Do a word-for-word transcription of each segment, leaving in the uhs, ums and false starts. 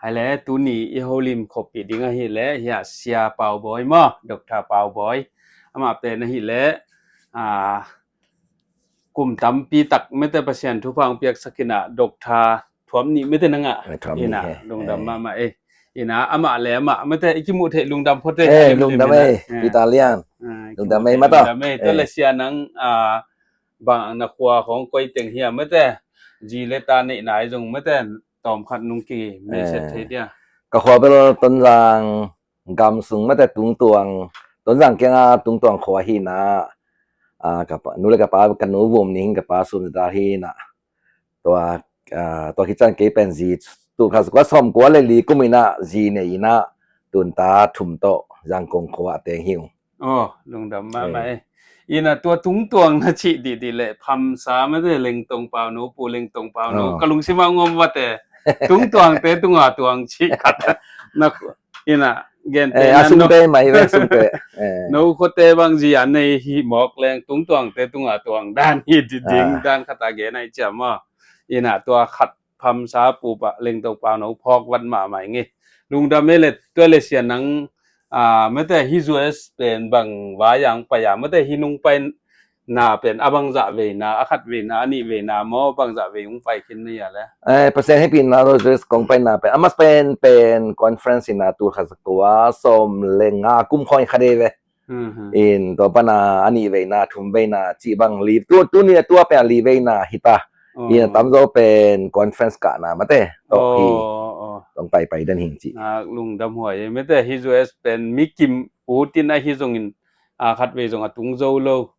Ahi le tuni i holim khoppi ding ahi le hi a Sia Pau Bawi maw, Doctor Pau Bawi. Amah pen ahi le, a, kum tampi tak mete Pasian thupha hong piaksak in a, Doctor Thuam Nih mete na ngah. Thuam Nih, ina, he, lungdam mahmah e. Ina, amah le amah mete i kimuh theih lungdam phot e. Eh, lungdam e, Peter Lian. Lungdam e, mata. Lungdam e, tua le Sia nang, a, bang na khua khong koi teng hi a mete. Zi le ta neih nai zong mete tawm khat nung ki mei set thei dia. Ka khua bel Tonzang gam sung mete Tungtuang, Tonzang kianga Tungtuang khua hi na. A, ka pa, nu le ka pa, ka nu Vum Ning, ka pa Sum Za hi na. Tua, a, tua khit ciang kei pen zi, tu kha kua sawm kua le li kum ina zi nei ina, tun ta thum tawh Zangkong khua a teng hi ung. Oh, lungdam mahmah e. Ina tua Tungtuang na cih dihdih le phamsa mete Lengtong Pau No, Pu Lengtong Pau No. Ka lungsim a ngom vate. Tungtuangte tunga tuang cih khat. Na, ina, gente a sungte mai ve sungte. No khote bang zi a nei hi mawk leng Tungtuangte tunga tuang dan hi ding dan khat a gen ai ciam a. Ina tua khat phamsa Pu pa Lengtong Pau No phawk vat mahmah ing e. Lungdam e le tua le Sia nang, a, mete hi U S pen bang vai ang pai a mete hi nung pai na pen a bangzah veina, a khat veina, a nih veina maw bangzah vei hong pai khin na hia le? Eh, Pasian hehpihna U S kong paina pen a mas pen pen conference ina tul khat za kua sawm le nga kum khawng kha dei ve. In tua pana a nih veina, thum veina cih bang li, tu, tuni a tua pen a li veina hi ta. In a tamzaw pen conference kahna mate tawh hi. Tong paipai den hing cih. Lungdam huai e mete hi U S pen mi kim utin ahi zongin, a, khat vei zong a tung zo lo.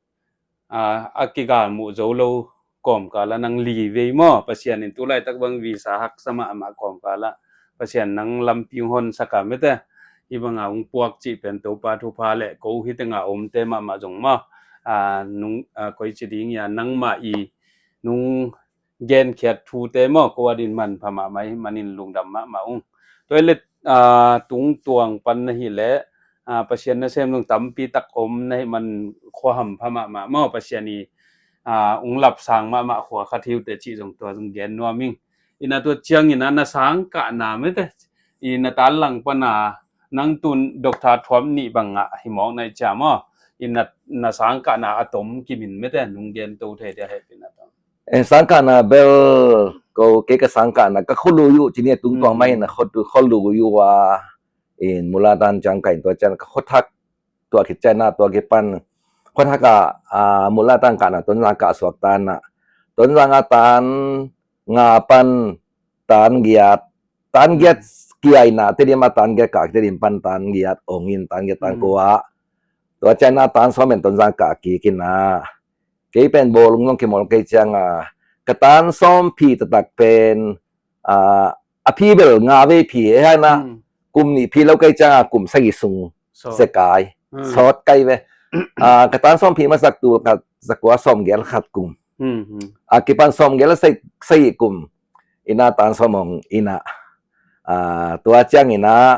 A, a kigal muh zo lo kawmkal ah nang li vei maw? Pasian in tu laitak bang visa haksa mahmah kawmkal ah Pasian nang lampi hong honsak a mete. Hi banga hong puak cih pen Topa thupha le ko hi tenga omte mahmah zong maw? A, nung, a, koi ci ding ia nangmah i nung genkhiat thute maw, ko a din manpha mahmah hi manin lungdam mahmah ung. Tua hi le, a, Tungtuang pan na hi le, a, Pasian nasem zong tampi tak om na hi man khua hampha mahmah maw, Pasian i, a, ung lapsang mahmah khua khat hi uh teh cih zong tua zong gen nuam ing. Ina tua ciangin a na sangkahna mete, ina tanlang pana nang tun Doctor Thuam Nih bangah hi mawk na i ciam aw. Ina na sangkahna a tom kimin mete nung gen to thei dia hehpihna tawh. Eh, sangkahna bel ko kei ka sangkahna ka khualui uh cini a Tungtuang mah in a khualui uh a, in Mulatan ciang ka in tua cian ka khuathak tua khit cian a tua kipan khuathak a, a, Mulatan kahna Tonzang kah suak tan a, Tonzang a tan nga pan tan giat, tan giat kiaina Tedim a tan giat kah Tedim pan tan giat ong in tan giat tan kua. Tua cian a tan sawm in Tonzang kah kik in a. Kei pen bawlung zong kimawl kei ciang a, ka tan sawm phi taktak pen, a, a phi bel nga vei phi e hai na. Kum nih phi lo kei ciang a kum sagih sung zekai. Sawt kai ve. A, ka tan sawm phi masak tul khat za kua sawm giat khat kum. A kipan sawm giat sagih kum. Ina tan sawm ong ina. A, tua ciang ina,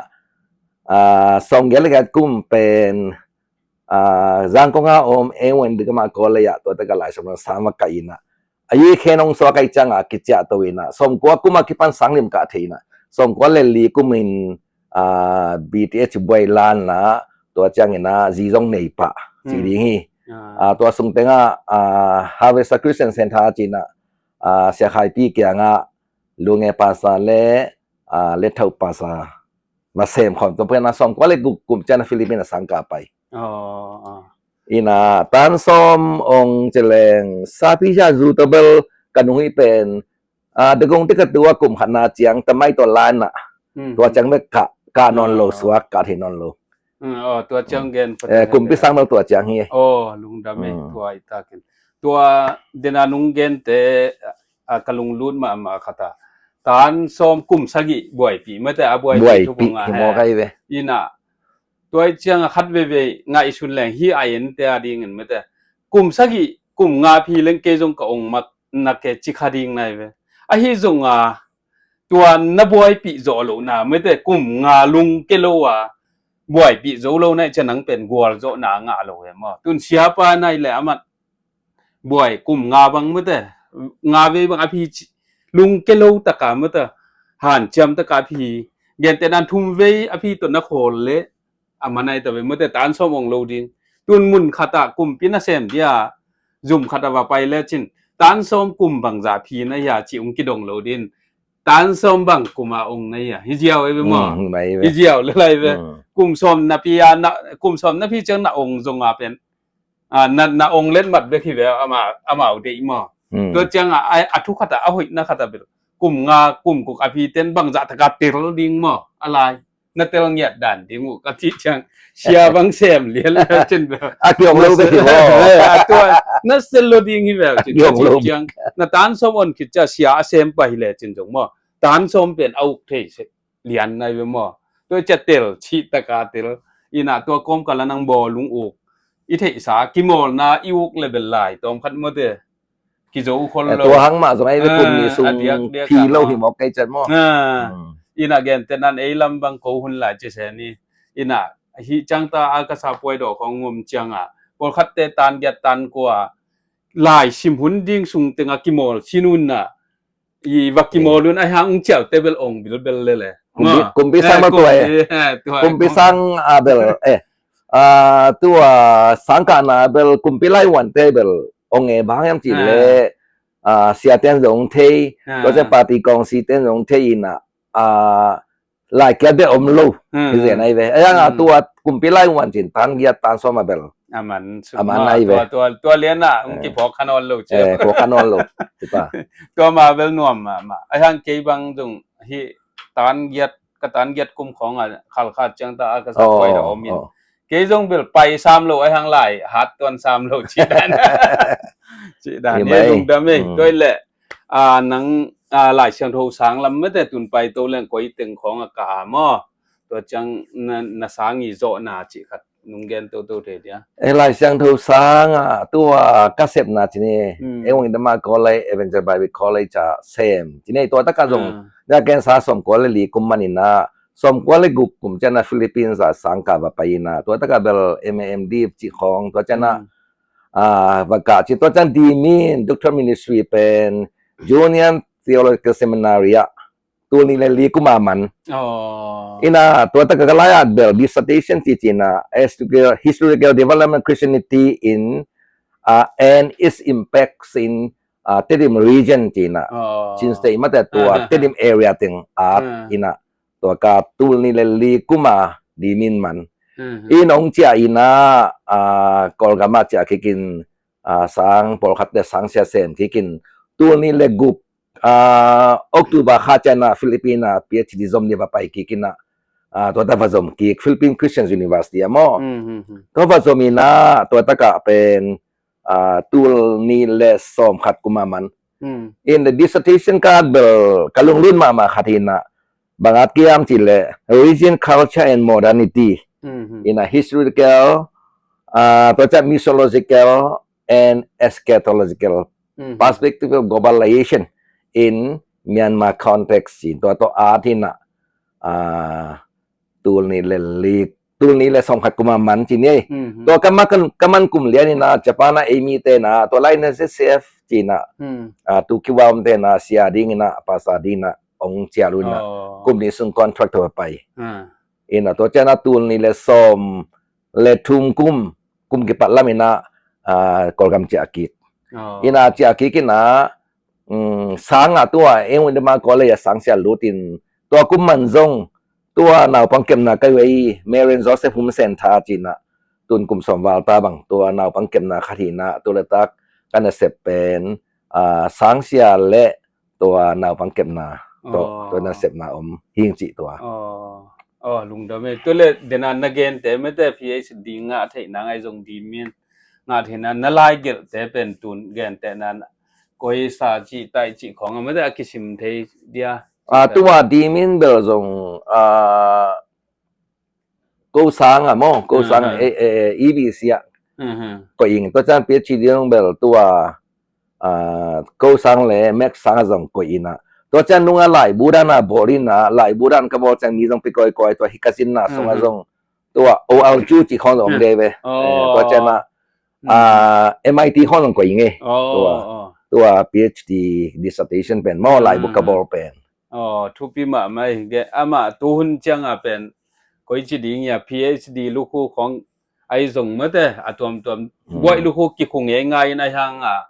a, sawm giat khat kum pen, a, Zangkong a om eng wen dikama ko le ya tua taka lai sawm sang ma ka ina. A yi khen ong sua kai ciang a kiciah to ina. Sawm kua kum a kipan sang lim kah thei ina. Sawm kua le li kum in, a, B T H buai lan na tua ciang ina zi zong nei pah. Ci ding hi. A, tua sung tenga, a, Harvest Christian Center cina, a, Sia Khai Pi kianga Lunge Pasa le, a, le Thau Pasa. Na sem khawm tua pena sawm kua le guk kum cian a Philippines a sang kah pai. Ina tan sawm ong celeng sapi sia zu tabel ka nung hi pen, a, dagong te ka tua kum khat na ciang tamai tua lan na. Tua ciang me ka, ka non lo suak ka thi non lo. Tua ciang gen. Eh, kum pi sang mel tua ciang hi. Oh, lungdam e tua i takin. Tua dena nung gen te, a, ka lunglut mahmah khat a. Tan sawm kum sagih buaipi mete a buaipi thu pi hi mawk ai ve. Ina tua i ciang a khat veve ngaihsun leng hi a en te a dingin mete. Kum sagih, kum nga phi leng kei zong ka ong mak na ke ci kha ding nai ve. Ahi zong a tua na buaipih zawh loh na mete kum nga lung ke lo a buaipih zo lo na i ciang nang pen gual zawhna a ngah lo e maw? Tun siapa nai le amat buai kum nga bang mete, nga vei bang a phi lung ke lo taka mete, hanciam taka a phi Gentehna in thum vei a phi tawh na khawl le a man ahi ta ve, mawte tan sawm ong lo ding. Tun mun khat ah kumpi na sem dia zum khat a va pai le cin, tan sawm kum bangzah phi na hia ci ong kidong lo ding. Tan sawm bang kum a ong na hia, hi ziau ei ve maw? Hi ziau le lai ve. Kum sawm na phi a, kum sawm na phi ciang na ong zong a pen, na ong let mat bek hi ve, amau deih maw? Tua ciang a thu khat a, a hoihna khat a bel kum nga kum guk a phi ten bangzah taka tel ding maw? A lai na tel ngiat dan ding uh ka cih ciang, sia bang sem lian le cin bel a kiong lo bek hi maw? Na sel lo ding hi ve cin ka cih ciang, na tan sawm on khit cia sia a sem pah hi le cin zong maw, tan sawm pen a uk thei lian nai ve maw? Tua cia tel cih taka tel. Ina tua kawm kala nang bawl ung uk i theihsa kimawlna i uk le bel lai tawm khat mawte kizo khol lo. Tua hang mah zong ai ve, kum ni sung phi lo hi mawk kei ciat maw? Ina gentehna in ei lam bang ko hun lai ci se ni. Ina hi ciang ta a ka sa puai dawh khawng ngom cianga pawlkhatte tan giat tan kua lai sim hun ding sung tenga kimawl sin unna i va kimawl un a hang ung ciau te bel ong bilbel lele. Kumpi sang bel tua e. Kumpi sang a bel e, tua sang kahna bel kumpi lai uan te bel ong e, bang hiam cih le sia ten zong thei, tua cia party kawngsi ten zong thei ina lai kia bia om lo. Hi zen ai ve. A yang a tua kumpi lai uan cin tan giat tan sawm a bel a man ai ve. Tua lian a ung kiphawk kha nawn lo cia. Phawk kha nawn lo. Tua ma bel nuam mahmah. A yang kei bang zong hi tan giat, ka tan giat kum khawng a khalkhat ciang ta a ka sa puai da om in. Kei zong bel pai sam lo a hang lai hat tuan sam lo cih dan. Cih dan hi lungdam e. Tua i le nang Lai Siangtho sang lam mete tun pai to leng koi teng khawng a ka a maw? Tua ciang na sang i zawhna cih khat nung gen toto thei dia. E Lai Siangtho sang a tua ka sepna cini e wang dama college, Evangel Bible College a sem cini tua taka zong na gen sa sawm kua le li kum manina sawm kua le guk kum ciana Philippines a sang ka va pai ina tua taka bel M A M D cih khawng tua ciana va kah ci tua cian dimin Doctor Ministry pen Union Theological Seminary ah tul nih le li kum a man. Ina tua taka ka lai at bel dissertation ci cina historical, historical development Christianity in and its impacts in Tedim region cina. Chin State mate tua Tedim area teng at ina tua ka tul nih le li kum a dimin man. In ong cia ina Kawlgam a cia kikin sang pawlkhat le sang sia sem kikin tul nih le guk October kha ciana Philippine a P H D zom ni va pai kikina tua ta va zom kik Philippine Christian University a maw? Tua va zom ina tua taka pen tul nih le sawm khat kum a man. In the dissertation ka at bel ka lunglut mahmah khat hina bang at kiam ci le religion, culture and modernity in a historical, tua cian mythological and eschatological perspective of globalization in Myanmar context ci tua tua at hina tul nih le li tul nih le sawm khat kum a man ci ni. Tua ka man kum lian ina Japan a ei mi tena tua lai na Z C F cina tu kiwa om tena sia ding ina pasa ding ina ong cia lu ina kum nih sung contract tua pai. Ina tua ciana tul nih le sawm le thum kum kum kipat lam ina Kawlgam cia kik. Ina cia kik ina sang a tua eng un dema kawle a sang sia lut in tua kum man zong tua naupang kepna kai wei Marian Joseph Home Centre cina tun kum sawm val ta bang tua naupang kepna khat hina tu le tak ka nasep pen sang sia le tua naupang kepna tua nasepna om hing cih tua. Aw lungdam e. Tua le dena na gente mete P H D ngah theihna ngai zong dimin ngah theihna na lai gelhte pen tun gentehna koi sa cih taih cih khawng a mete a kisim thei dia. Tua dimin bel zong ko sang a maw ko sang E B C ah koih ing tua cian P H D zong bel tua ko sang le mek sang a zong koih ina tua cian nunga laibu dan a bawl ina laibu dan ka bawl ciang mi zong pi kawikawi tua hi ka sinna sung a zong tua O R Q cih khawng zong om dei ve. Tua cian a M I T khawng zong koih ing e. Tua P H D dissertation pen maw laibu ka bawl pen. Aw, thupi mahmah ei. Amah tuhun ciangah pen koici ding ia, P H D lukhu khawng ahi zong mate, a tuamtuam guaih lukhu kikhu ngeingai in ahi hangah,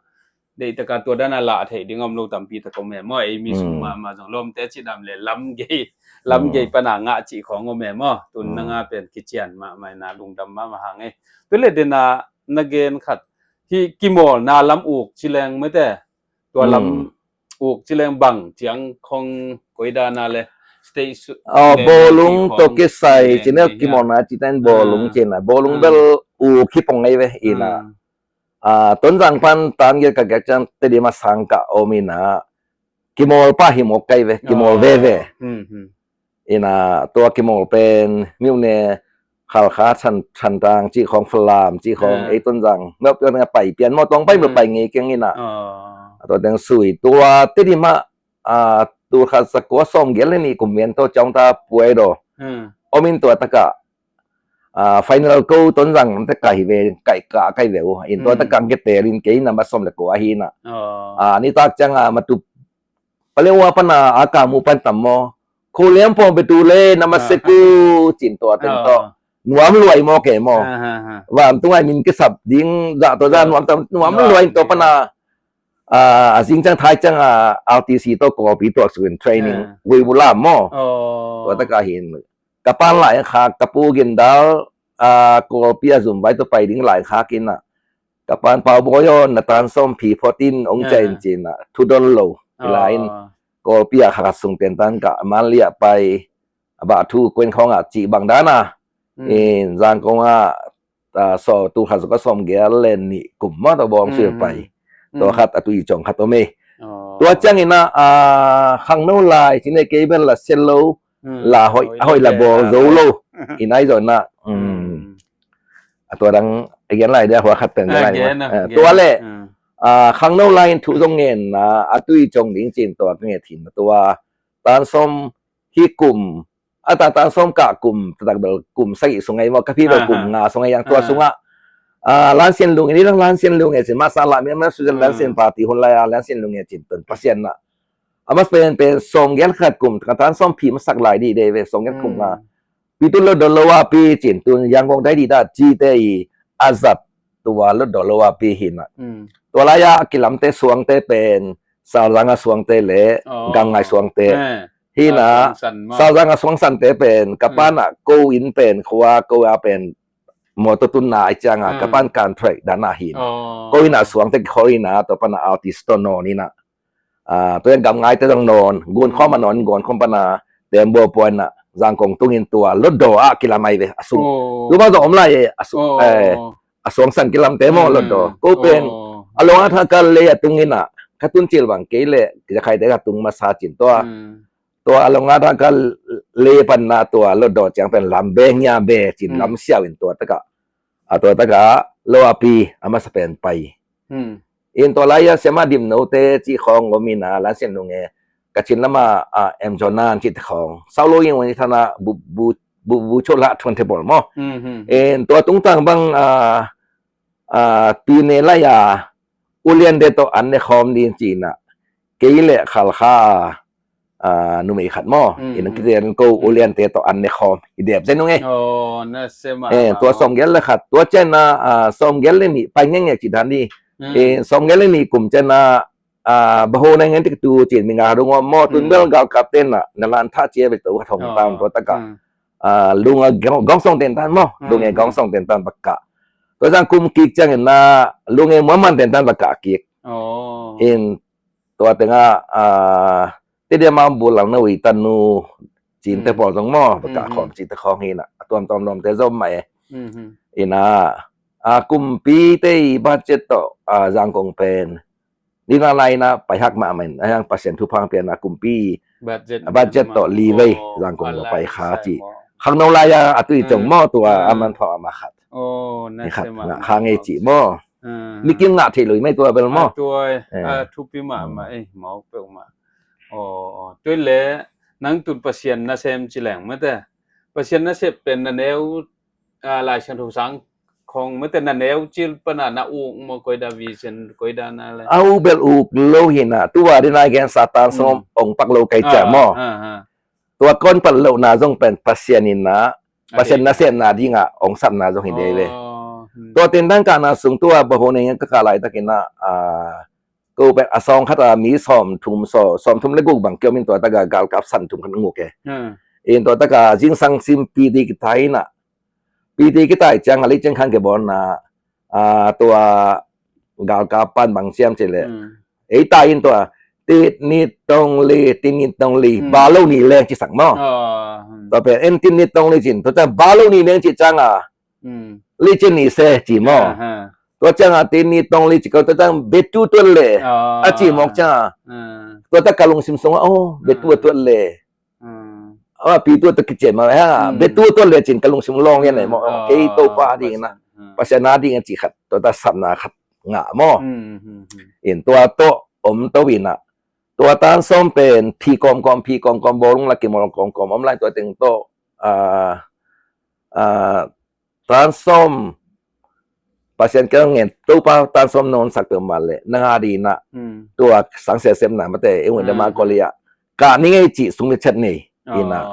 deihtaka tua dana lah theih ding om lo tampi tak om e maw. Ei mi sung mahmah zong lawmte cidam le lamgei, lamgei pana ngah cih khawng om e maw. Tun nanga pen kician mahmah ina lungdam mahmah hang ei. Tule dena na gen khat hih kimawlna lam uk cileng mate, tua lam uk cileng bang ciang khong koidana le state su- Aw, bawlung tawh kisai cine kimawlna citan bawlung cina, bawlung bel uk hi pong ngai ve ina. Tonzang pan tan gel ka gek ciang Tedim a sang ka om ina, kimawl pa hi mawk kai ve, kimawl veve. Ina tua kimawl pen miune Khalkha, Than, Thantlang cih khawng, Falam cih khawng, ei Tonzang meuh pian a pai pian maw, tuang pai meuh pai ngei keng ina. Tua teng sui tua Tedim ah tul khat za kua sawm gel le nih kum vian tawh ciang ta puai daw om in tua takah final ko Tonzang te kai ve, kai ka kai ve uh in tua takah ngetel in kei na ma sawm le kua hi na. Nitak ciang a matup Palewa pana a kamu pan tam maw, khuliam pawng betu le na maseku cin tua teng tawh nuam luai maw ke maw. Vam tungai min kisap ding zah tawh zah nuam tam, nuam luai tawh pana a zing ciang thai ciang a R T C tawh kawpi tuak sukin training vui bulam maw. Tua takah hin ka pan lai khak, ka pu gindal a kawpi a zum vai tawh pai ding lai khak ina. Ka pan pau bawi aw, na tan sawm phi phot in ong cain cina thudon lo ila in kawpi a khakat sung tentan ka man liah pai a bah thu kuen khawngah cih bang dana in Zangkong ah saw tul khat za kua sawm gel le nih kum maw tawh bawng sui pai. Tua khat a tui cong khat om ei. Tua ciang ina khangno lai cine kei bel la sel lo, la hoih, a hoih la bawl zo lo. Ina i zona a tua dang a gen lai dia hua khat pen gen lai. Tua le khangno lai in thu zong ngen na a tui cong ding cin tua ka nget hin tua tan sawm hi kum a ta tan sawm kah kum tatak bel kum sagih sung ei maw, ka phi bel kum nga sung ei yang tua sungah Lansian Lunge ni lang, Lansian Lunge cin masa lah mi ama sujan Lansian party hun lai a Lansian Lunge cin tun Pasian na a mas pen pen sawm gel khat kum ka tan sawm phi masak lai dih dei ve sawm gel kum nga. Pi tun lo dolo a pi cin tun Yangon dai dih dah ci te i a zat tua lo dolo a pi hi na. Tua lai a kilamte suangte pen Salzang a suangte le Gamngai suangte hi na. Salzang a suang sante pen ka pana ko in pen khua ko a pen mawtaw tunna ai cianga ka pan contract dana hi na. Ko in a suangte kikhol hi na tua pana artist tawh nawn hi na. Tua in Gamngai te zong nawn gun khawm a nawn gun khawm pana tembaw puan na Zangkong tungin tua lotdaw a kilamai ve a sung. Tuma zong om lai e a sung. A suangsan kilamte maw lotdaw ko pen a longa thakal le a tung ina ka tun cil bang kei le zakhaite ka tung masa cin tua. Tua a longa thakal le panna tua lotdaw ciang pen lam be ngia be cin lam siau in tua taka a tua taka lo a pi a masa pen pai. In tua lai a siama dimnote ci khawng om ina Lansian Lunge Kachin lama a M Jonan cite khawng sau lo in wani thana bu bu bu bu chola thon te bol maw. In tua tungtang bang a a pine lai a ulian de to an ne khawm din cina kei le Khalkha a numei khat maw in kiten ko ulian te to an ne khawm i dep zen nung e. Tua sawm gel le khat tua cena a sawm gel le ni pai ngenge ci dan ni. Sawm gel le ni kum cena a baho na ngen tik tu cin mi nga rung om maw tun bel gal kap ten na na lan tha cia bek tu ka thong tam tua taka a lunga gong song ten tan maw lunge gong song ten tan baka. Tua zang kum kik ciangin na lunge muaman ten tan baka kik. In tua tenga a te dia ma bul lang na ui tan nu cin te pawl zong maw baka khawm ci te khawng hi na a tuam tuam nuam te zom ma e. Ina a kumpi te i budget to a Zangkong pen Nina laina pai hak mah main a hiang Pasian thuphang piana kumpi budget tawh li vei Zangkong lo pai kha ci. Khangno laia a tui cong maw tua a man phawng a ma khat. Ni khat ngah kha ngei ci maw. Mi kim ngah thei lui mai tua bel maw. Thupi mah mah ei mau peuh mah. Tuai le nang tun Pasian nasem ci leng mate. Pasian nasep pen na neu Lai Siangtho sang khong mate na neu cil pana na uk maw, koida vision, koida na le. A uk bel uk lo hi na, tua dina gen Satan song ong pak lo kai cia maw. Tua kon pat lo na zong pen Pasian in na, Pasian nasepna dinga ong sapna zong hi dei ve. Tua tendang kana sung tua baho neng ka ka lai takin na, ko pen a sawng khat a mi sawm thum, sawm thum le guk bang kiomin tua taka galkap san thum khat nguk e. In tua taka zingsang sim piti kitai na, piti kitai ciang a leichen khang kibawlna, tua galkap pan bang siam ci le, ei ta in tua, tit nit tong li, tit nit tong li, ba lo ni leng ci sak maw. Tua pen en tit nit tong li cin tua ciang ba lo ni leng ci ciang a, li cin ni se ci maw. Tua ciang a tit nit tong li ci ko tua ciang betu tuat le, a ci mawk ciang a, tua taka lungsim sung a, o betu tuat le. A pi tu tu kici ma ha, betu tu le cin ka lungsim long yan e maw. Kei Topa ding na, Pasian na ding ci khat, tua ta sapna khat ngah maw. In tua tawh om to ina, tua tan sawm pen phi kawmkawm, phi kawmkawm, bawlung la kimawlung kawmkawm om lai tua teng tawh, a, a, tan sawm Pasian kei ngen Topa tan sawm nawn sak peuhmah leh nang a dina, tua sang sia sepna mate i hun dama kolia ka ni ngei cih sung mi chat nei ina,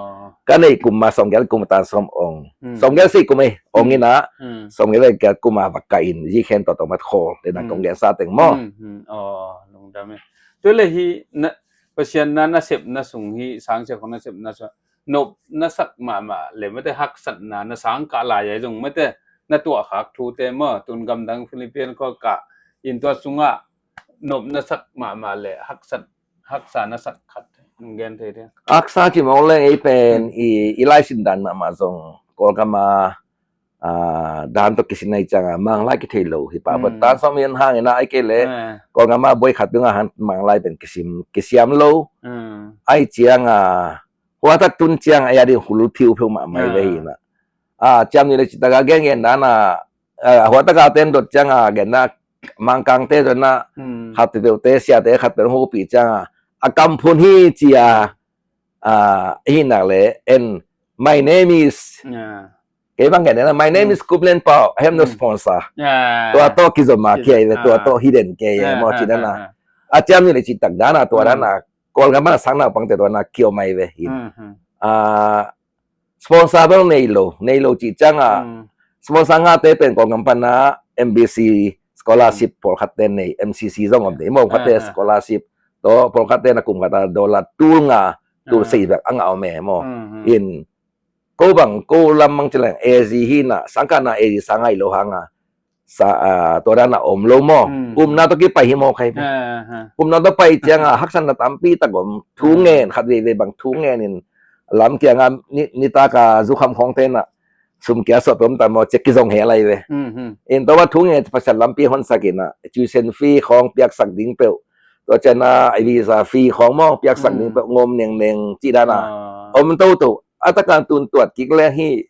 ka nei kum ma sawmgial kum tan sawm ong, sawmgial sei kum ei ong ina, sawmgial ka kum a vak ka in yi khen tawh tawh mat khawl le nang kong gen sa teng maw. Tu le hi Pasian na nasepna sung hi sang sia khong nasepna sung nop na sak mahmah le mate haksatna na sang kah lai ai zong mate na tuah khak thute maw, tun gamdang Philippine khua kah in tua sungah nop na sak mahmah le haksat, haksa na sak khat gen thei thei. Haksa ci mawk leng ei pen i, i laisin dan mahmah zong Kawlgam a dan tawh kisin ai cianga manglai kithei lo hi pa. Tan sawm hian hangin a ai kei le Kawlgam a buai khat dungah han manglai pen kisim kisiam lo ai cianga huatak tun ciang a ya ding hul phiu phiu mah mai ve hi na. A ciam ni le citaka gen gen dana, a huataka ten dot cianga genna mangkangte zona khat peuhte siate khat peuh hupi cianga a kamphun hi cia, a hi nak le en my name is, kei bang genna my name is Kumlen Pau, I have no sponsor. Tua tawh kizoma kiai ve, tua tawh hidden kiai ve maw cinana. A ciam ni le citak dana tua dana Kawlgam a sang naupangte tua na kiom ai ve hin. A sponsor bel nei lo, nei lo cih cianga sponsor ngate pen Kawlgam pana M B C scholarship pawlkhatte nei, M C C zong om nei maw, khatte scholarship tawh pawlkhatte na kum khata dollar tul nga tul sei bek a ngah om e maw. In ko bang ko lam mang cilang A Z hi na sangkahna A Z sang ai lo hanga sa, a, tua dana om lo maw. Upna tawh kipai hi maw khai pe. Upna tawh pai cianga haksanna tampi tak om, thu ngen khat veivei bang thu ngen in lam kianga ni, nitaka zukham khawng tena sum kia suah pe om ta maw cia kizong he lai ve. In tua thu ngen Pasian lampi honsak ina tuition fee khawng piaksak ding peuh, tua ciana visa fee khawng maw piaksak ding peuh ngom nengneng cih dana om toto. A takan tun tuat kik le hi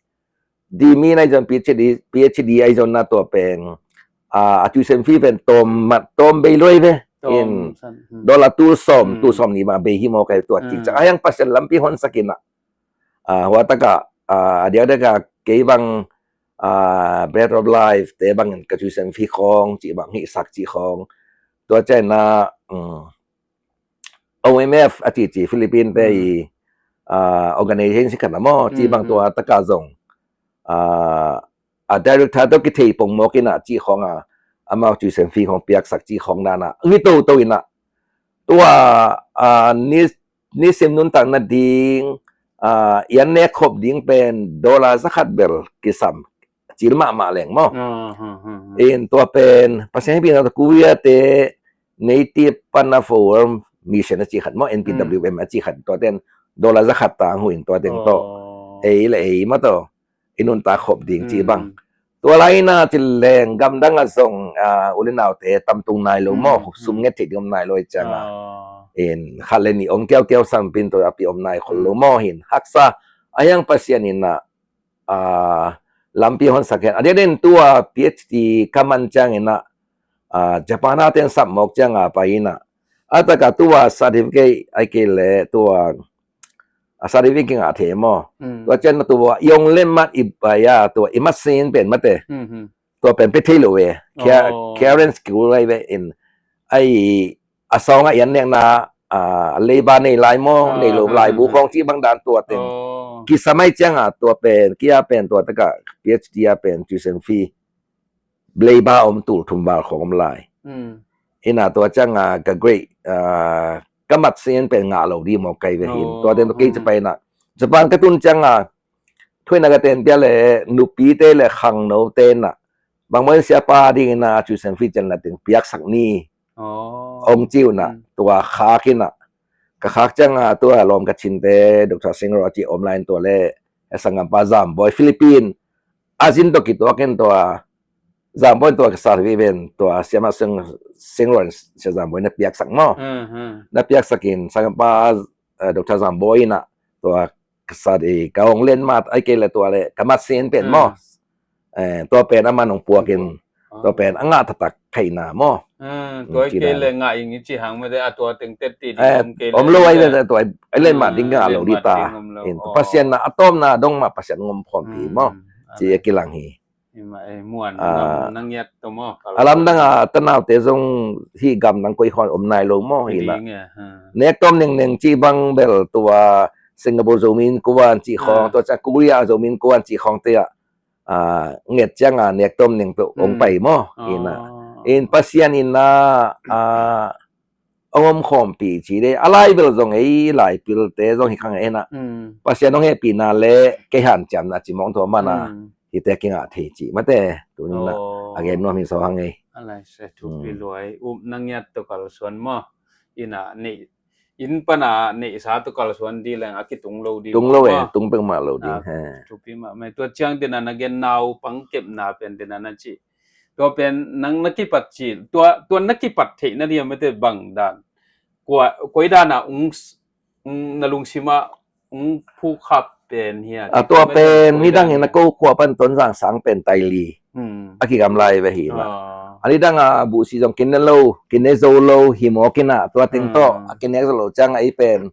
dimi nai zon P H D, P H D ai zon na tua pen a tuition fee pen tawm mat tawm bei luai ve. In dollar tul sawm tul sawm ni ma bei hi maw kai tuat kik ciang a hiang Pasian lampi honsak ina. A huataka a diakdiaka kei bang a Bread of Life te bangin ka tuition fee khawng cih bang hihsak cih khawng tua ciana O M F a cici Philippine te i organization khat na maw cih bang tua taka zong a director tawh kithei pongmawk ina cih khawng a amau tuition fee khawng piaksak cih khawng dana ngi toto ina tua a ni nisim nuntak nading a ian nek khop ding pen dollar zakhat bel kisam cil mahmah leng maw. In tua pen Pasian hipina tua Korea te Native Pana for World Mission a ci khat maw, N P W M a ci khat tua ten dollar zakhat tang hu in tua ten tawh ei le ei maw tawh i nuntak khop ding ci bang. Tua lai ina ci leng gamdang a zong a ulinaute tamtung nai lo maw, sum nget thei ding om nai lo i cianga in khat le ni om kiaukiau sampin tua api om nai khol lo maw hin haksa a hiang Pasian ina a lampi honsak hen a diakdiak in tua P H D ka man ciang ina a Japan a ten sap mawk cianga pai ina a taka tua certificate ai kei le tua a certificate kingah thei maw. Tua cian na tua yong le mat i pai a tua i mat sin pen mate tua pen pe thei lo ve. Clearance kul lai ve in, ai, a sawng a ian nekna, a, labour nei lai maw, nei lo lai bu khawng cih bang dan tua teng. Kisa mai ciang a tua pen, kia pen tua taka PhD a pen tuition fee labour om tul thum val khawng om lai. Ina tua ciang a ka grade, a, ka mat sen pen ngah lo di maw kai ve hin. Tua teng tua kei Japan a, Japan ka tun ciang a, thuina ka ten pia le nupite le khangnote na, bang maw in siapa ding ina tuition fee cian na teng piaksak ni. Ong ciu na, tua khak ina. Ka khak ciang a tua lawm ka chinte, Doctor Singro ci om lai in tua le, e sanggampa Zambawi Philippine a zin to kituak in tua, Zambawi in tua ka sa vi ven, tua siama Singro in sia Zambawi na piaksak maw. Na piaksak in sanggampa, e, Doctor Zambawi ina tua ka sa di ka hong len mat, ai kei le tua le ka mat sen pen maw. E, tua pen a man hong puak in, tua pen a ngah taktak khaina maw. Tua kei le ngah ing i ci hang mete a tua teng tet ti di om kei le om lo ai le tua ai len mat ding ngah lo di ta. In Pasian na a tawmna dong mah Pasian ngom khawmpi maw. Ci a kilang hi. Ima e muan a, nang ngiat to maw. A lamdang a tanaute zong hi gam nang koi khawng om nai lo maw hi na. Nek tom nengneng ci bang bel tua Singapore Zomi Innkuan ci khawng, tua ciang Korea Zomi Innkuan ci khawng te a, a, nget ciang a nek tom neng to ong pai maw hi na. In Pasian in na, a, ong om khawmpi ci de, a lai bel zong ei lai pilte zong hi khang ei na. Pasian ong hehpihna le kei hanciamna ci mawng tua mana. Hite kingah thei ci mate, tuni na. A gen nuam hi so hang ei. A lai se thupi luai, upna ngiat to kalsuan maw. Ina nei, in pana neihsa to kalsuan di leng a kitung lo di. Tung lo e, tung pek mah lo di. Thupi mah mai tua ciang dina na gen naupang kepna pen dina na ci. Tua pen nang na kipat ci, tua, tua na kipat theihna dia mete bang dan. Kua, koi dana ung, ung na lungsima ung phukhap pen hia. A tua pen midang in a ko kua pan Tonzang sang pen taili. A kigam lai ve hi na. A nidang a buhsi zong kine lo, kine zo lo hi maw kina tua ting tawh a kine zo lo ciang a i pen.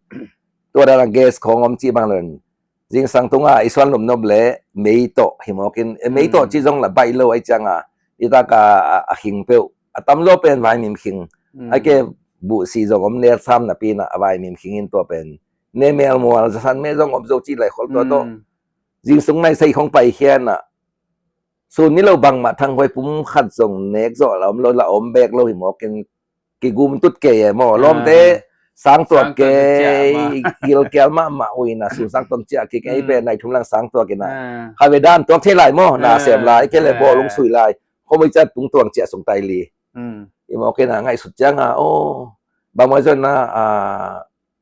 Tua dana gas khawng om ci bang lo in. Zingsang tunga i suan lupnop le mei tawh hi mawkin, e, mei tawh ci zong la baih lo ai cianga i taka a, a khing peuh a tam zaw pen vaimim khing. Ai ke buhsi zong om nel sam napi na a vaimim khing in tua pen ne mel mual zasan me zong om zo ci lai khol tua tawh. Zingsung nai sai khong pai khian a sun ni lo bangmah thanghuai pum khat zong nek zawh la om lo, la om bek lo hi mawkin kigum tut kei e maw. Lawmte sang tuak kei, gilkial mahmah uh ina sun sang tuak ciah kik ei pen nai thum lang sang tuak ina. Kha ve dan tuak thei lai maw, na sem lai kei le bawlung sui lai. Khomui ciat tung tuang ciah sung tai li. I mawk ina ngaihsut cianga aw bangmah zonna a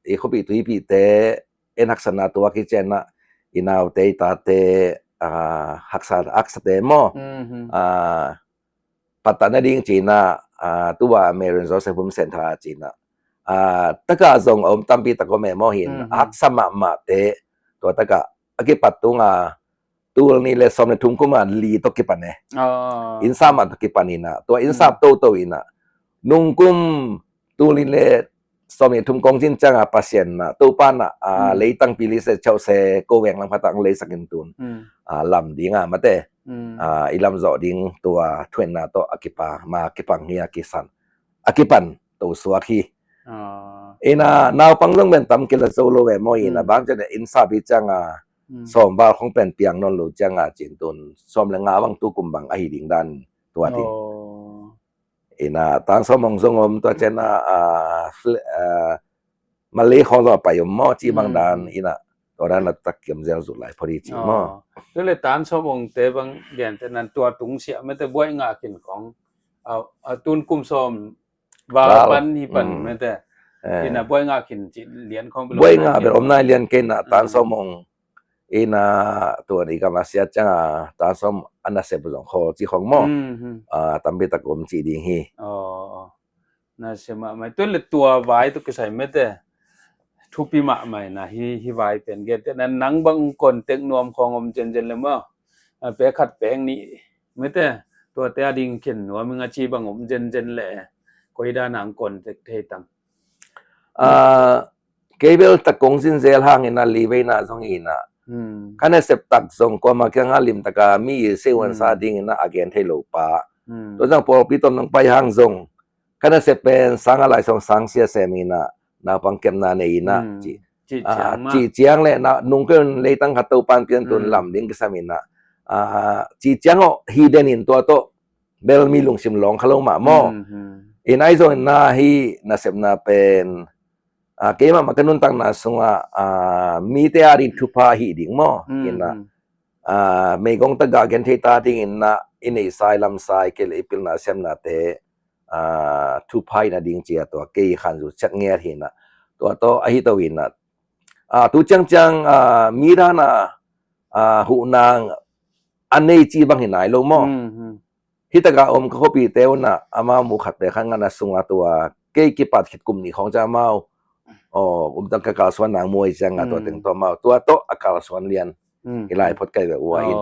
i khuapih tuipihte en haksatna tuak hi cianah i naute i tate a haksa haksate maw. Pattah nading cina, a, tua Marian Joseph Home Center cina, a, taka zong a om tampi tak om e maw hin, haksa mahmahte tua taka a kipat tunga tul nih le sawm le thum kuma li tawh kipan e. Innsap mah tawh kipan ina, tua innsap toto ina nungkum tul nih le sawm nih thum kong cin cianga Pasian na Topa na, a, leitang pili se chau se ko veng lang phatang leisak in tun, a, lam dinga mate, a, i lam zawh ding tua thuenna tawh a kipa ma kipang hi a kisan a kipan to suak hi. Ina naupang zong pen tam kila zo lo ve maw ina bang cian innsap hi cianga sawm val khong pen piang nawn lo cianga cin tun sawm le nga bang tu kum bang ahi ding dan tua ding. Ina tan sawm hong zong om tua cian a, a, Malay khawng zong a pai om maw ci bang dan ina tua dan a tak kiam zel zut lai phot hi ci maw. Tu le tan sawm hong te bang gen te nan tua tung siah mete buai ngah khin khong a, a tun kum sawm val pan hi pan mete ina buai ngah khin ci lian khong buai ngah bel om nai lian kei na tan sawm hong. Ina tuan i kam a siat cianga tan sawm a nasep zong khawl ci khong maw. A tampi tak om ci ding hi. Nasep mahmah tuan le tua vai tu kisai mete thupi mahmah na hi, hi vai pen gete na nang bang contact nuam khong om zenzen le maw. A pek khat pek nih mete tuate a ding khen nuam inga ci bang om zenzen le koi dan ang contact thei tam. A Kei bel tak kong zin zel hangin a li veina zong ina Hmm. Ka nasep tak zong kuama kiangah limtaka mi i seihuan sa dingin a gen thei lo pa. Hmm. Tua zang pawlpi tom nang pai hang zong ka nasep pen sang a lai sawm sang sia sem in a naupang kepna nei in a ci. Ci ciang le na nung ken leitang khat Topan pian tun lam ding kisam in a ci ciang aw hi den in tua tawh bel mi lungsim lawng kha lo mah maw. In ai zong in na hi nasepna pen keimah mah ka nuntakna sungah mite a ding thupha hi ding maw. In a meigong tagah gen thei ta ding in na i neihsai lamsai kei le i pilna siamnate thupha in a ding cia tua kei khan zu ciat nget hi na tua tawh ahi to in na tu ciangciang mi dana huhnang a nei ci bang hi nai lo maw. Hitaka om ka khuapite uh na amau mu khat te khan ngana sunga tua kei kipat khit kum ni khawng ca amau um tang ka kalsuan nang muai cianga tua teng tua amau tua tawh a kalsuan lian i lai phot kai ve ua in